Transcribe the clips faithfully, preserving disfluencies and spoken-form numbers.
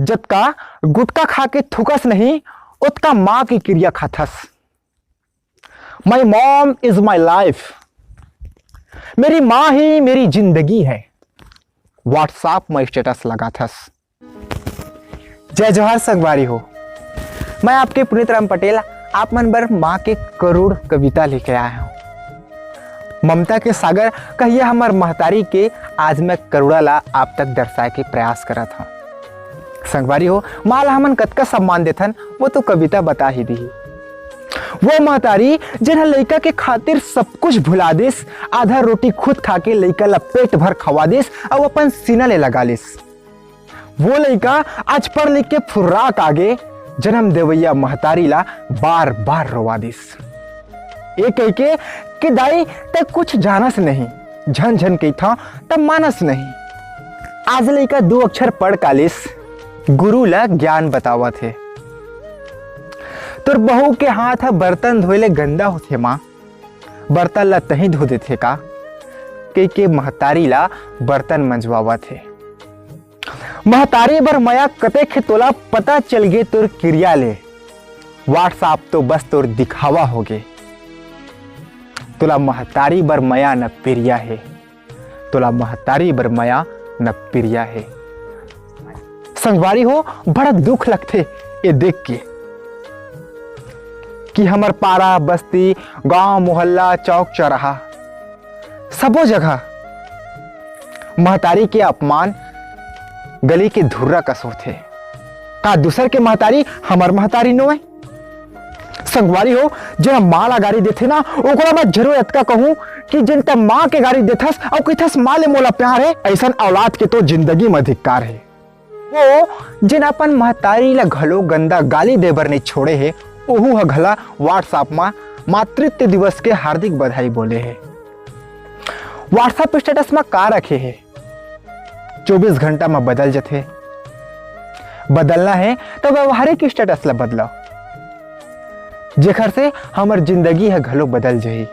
जतका गुटखा खा के थुकस नहीं, ओतका माँ के किरिया खाथस। My mom is my life। मेरी माँ ही मेरी जिंदगी है। WhatsApp में स्टेटस लगाथस। जय जोहार संगवारी हो, मैं आपके पुनीत राम पटेल आप मन बर माँ के करुण कविता लेके आए हंव। ममता के सागर कहिया हमर महतारी के आज मैं करुणा ला आप तक दर्शाए के प्रयास करत हंव। संगवारी हो, माँ ला हमन कतका सम्मान देथन, वो तो कविता बता ही दिही। वो महतारी, जेन ह लइका के खातिर सब कुछ भुला दिस, आधा रोटी खुद खा के लइका ला पेट भर खवा दिस, अउ अपन सीना ले लगा लिस। वो लइका आज पढ़ लिख के फुर्राक आगे, जन्म देवैया महतारी ला बार बार रोवा दिस। ए कहिके कि दाई, तै कुछ जानस नहीं, झन झन कहिथंव त मानस नहीं। आज लइका दू अक्षर पढ़ कालिस, गुरु ला ज्ञान बतावत हे। तोर बहू के हाथ ह बर्तन धोए ले गंदा होथे माँ, बर्तन ला तहीं धो देथे का? कहिके महतारी ला बर्तन मंजवावत हे। महतारी बर मया कतेक हे तोला पता चल गे तोर किरिया ले। WhatsApp तो बस तोर दिखावा होगे। तोला महतारी बर मया न पिरिया हे, तोला महतारी बर मया न पिरिया हे। संगवारी हो, बड़ा दुख लगथे ये देख के कि हमर पारा, बस्ती, गांव, मोहल्ला, चौक, चौराहा, सबो जगह महतारी के अपमान गली के धुर्रा कस होथे। का दूसर के महतारी हमर महतारी नोय? संगवारी हो, जेन माँ ला गारी देथे ना, ओकरा मैं जरूर अतका कहूँ कि जेन तै माँ के गारी देथस अउ कहिथस, "माँ ले मोला प्यार हे," अइसन औलाद के तो जिंदगी में धिक्कार हे। वो जेन अपन महतारी ला घलो गंदा गाली दे बर नइ छोड़े हे, ओहू ह घला WhatsApp मा मातृत्व दिवस के हार्दिक बधाई बोले हे। WhatsApp स्टेटस मा का रखे हे, चौबीस घंटा मा बदल जथे। बदलना हे त व्यवहारिक स्टेटस ला बदलव, जेखर से हमर जिंदगी ह घलो बदल जही,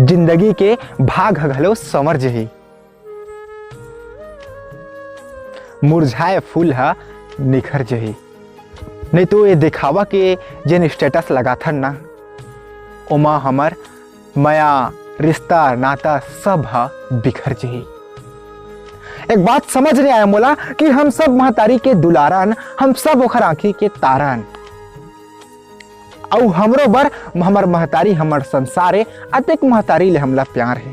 जिंदगी के भाग ह घलो संवर जही। मुरझाए फूल ह निखर जही। नहीं तो ये दिखावा के जेन स्टेटस लगाथन ना, ओमा हमर मया, रिश्ता, नाता सब ह बिखर जही। एक बात समझ नहीं आया मोला कि हम सब महतारी के दुलारन, हम सब ओखर आंखी के तारन। अउ हमरो बर हमर महतारी हमर संसार हे, अतेक महतारी ले हमला प्यार हे।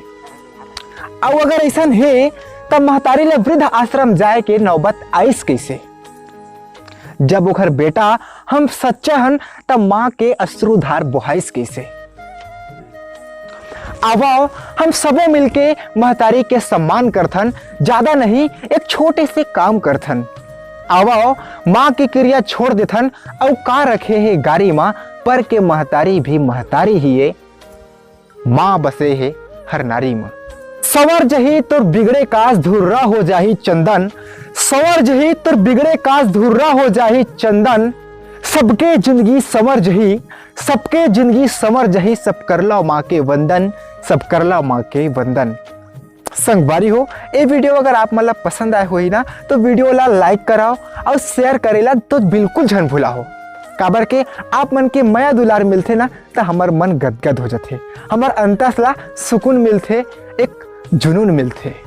अउ अगर अइसन हे, त महतारी ले वृद्ध आश्रम जाए के नौबत आइस कइसे? जब ओखर बेटा हम सच्चा हन, त माँ के अश्रुधार बोहाइस कइसे? आवव, हम सबो मिलके महतारी के सम्मान करथन, ज्यादा नहीं, एक छोटे से काम करथन। आवव, माँ के किरिया छोड़ देथन, अउ का रखे हे गारी मा, पर के महतारी भी महतारी ही ए, माँ बसे हे हर नारी मा। संवर जही तोर बिगड़े काज, धुर्रा हो जाही चंदन। संवर जही तोर बिगड़े काज, धुर्रा हो जाही चंदन। सबके जिंदगी संवर जही, सबके जिंदगी संवर जही, सब करलव माँ के वंदन, सब करलव माँ के वंदन। संगवारी हो, ए वीडियो अगर आप मन ला पसंद आए होही ना, तो वीडियो ला लाइक कराओ अउ शेयर करे ला तो बिल्कुल झन भुलाओ, काबर के आप मन के मया दुलार मिलथे ना, त हमर मन गदगद हो जथे, हमर अंतस ला सुकून मिलथे, एक जुनून मिलथे।